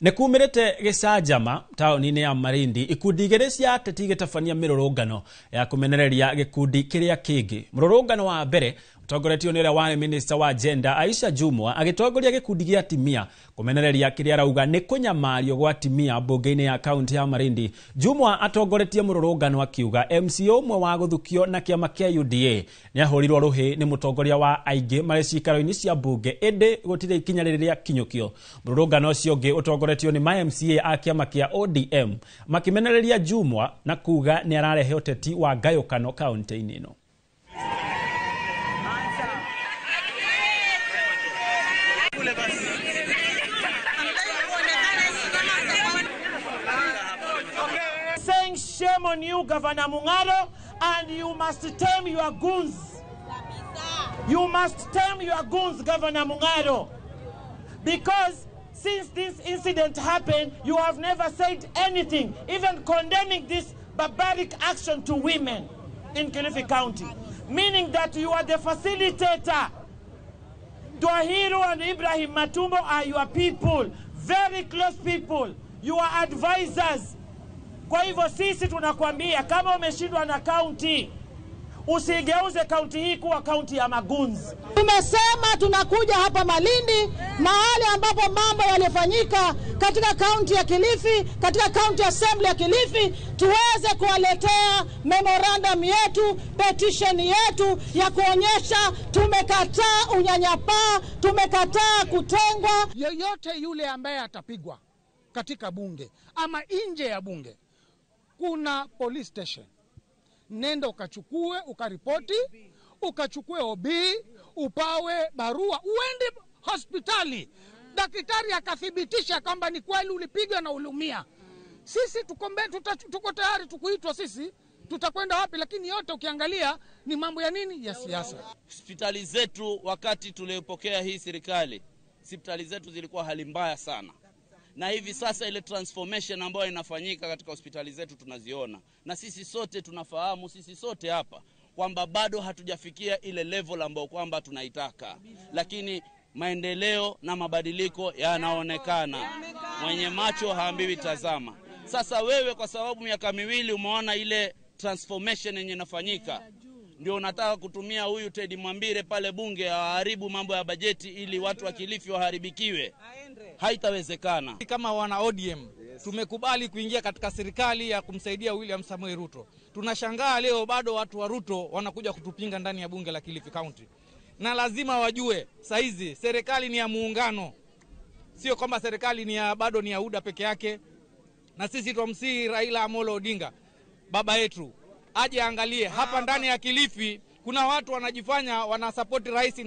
Nĩkumĩrĩte gĩcanjama taũni-inĩ ya Malindi ikundi igĩrĩ cia ateti igĩtabania mĩrũrũngano ya kũmenereria gĩkundi kĩrĩa kĩngĩ. Mũrũrũngano wa mbere ũtongoretio nĩ ũrĩa warĩ minister wa gender Aisha Jumwa agĩtongoria gĩkundi gĩa atimia kũmenereria kĩrĩa arauga nĩ kũnyamario gwa atimia mbunge-inĩ ya kaunti ya Malindi. Jumwa atongoretie mũrũrũngano akiuga MCA ũmwe wa gũthukio na kĩama kĩa UDA nĩahũrirwo rũhĩ nĩ mũtongoria wa aingĩ marĩ cikaro-inĩ cia mbunge ĩndĩ gũtirĩ ikinya rĩrĩ rĩakinyũkio. Mũrũrũngano ũcio ũngĩ ũtongoretio nĩ ma MCA a kĩama kĩa ODM makĩmenereria Jumwa na kuga nĩ ararehe ũteti wa ngayũkano kaunti-inĩ ĩno. Saying shame on you, Governor Mung'aro, and you must tame your goons. You must tame your goons, Governor Mung'aro. Because since this incident happened, you have never said anything, even condemning this barbaric action to women in Kilifi County. Meaning that you are the facilitator. Twahiru and Ibrahim Matumbo are your people, very close people. You are advisors. Kwa hivyo sisi tunakwambia kama umeshindwa na county, usigeuze county hii kuwa county ya magunzi. Tumesema tunakuja hapa Malindi, mahali ambapo mambo yalifanyika katika county ya Kilifi, katika county assembly ya Kilifi, tuweze kuwaletea memorandum yetu, petition yetu ya kuonyesha tumekataa unyanyapaa, tumekataa kutengwa. Yeyote yule ambaye atapigwa katika bunge ama nje ya bunge, kuna police station. Nenda ukachukue, ukaripoti, ukachukue OB, upawe barua, uende hospitali. Daktari akathibitisha kwamba ni kweli ulipigwa na uliumia. Sisi tuko tayari tukuitwa sisi, tutakwenda wapi? Lakini yote ukiangalia ni mambo ya nini? Ya siasa. Hospitali zetu wakati tulipokea hii serikali, hospitali zetu zilikuwa hali mbaya sana. Na hivi sasa ile transformation ambayo inafanyika katika hospitali zetu tunaziona. Na sisi sote tunafahamu, sisi sote hapa, kwamba bado hatujafikia ile level ambayo kwamba tunaitaka. Lakini maendeleo na mabadiliko yanaonekana. Mwenye macho haambiwi tazama. Sasa wewe kwa sababu miaka miwili umeona ile transformation yenye inafanyika, ndio unataka kutumia huyu Teddy Mwambire pale bunge aharibu mambo ya bajeti ili watu wa Kilifi waharibikiwe. Haitawezekana. Kama wana ODM tumekubali kuingia katika serikali ya kumsaidia William Samoei Ruto. Tunashangaa leo bado watu wa Ruto wanakuja kutupinga ndani ya bunge la Kilifi County. Na lazima wajue saizi serikali ni ya muungano. Sio kwamba serikali ni ya bado ni ya UDA peke yake. Na sisi tumsihi Raila Amolo Odinga baba yetu aje angalie hapa ndani ya Kilifi kuna watu wanajifanya wanasupport rais na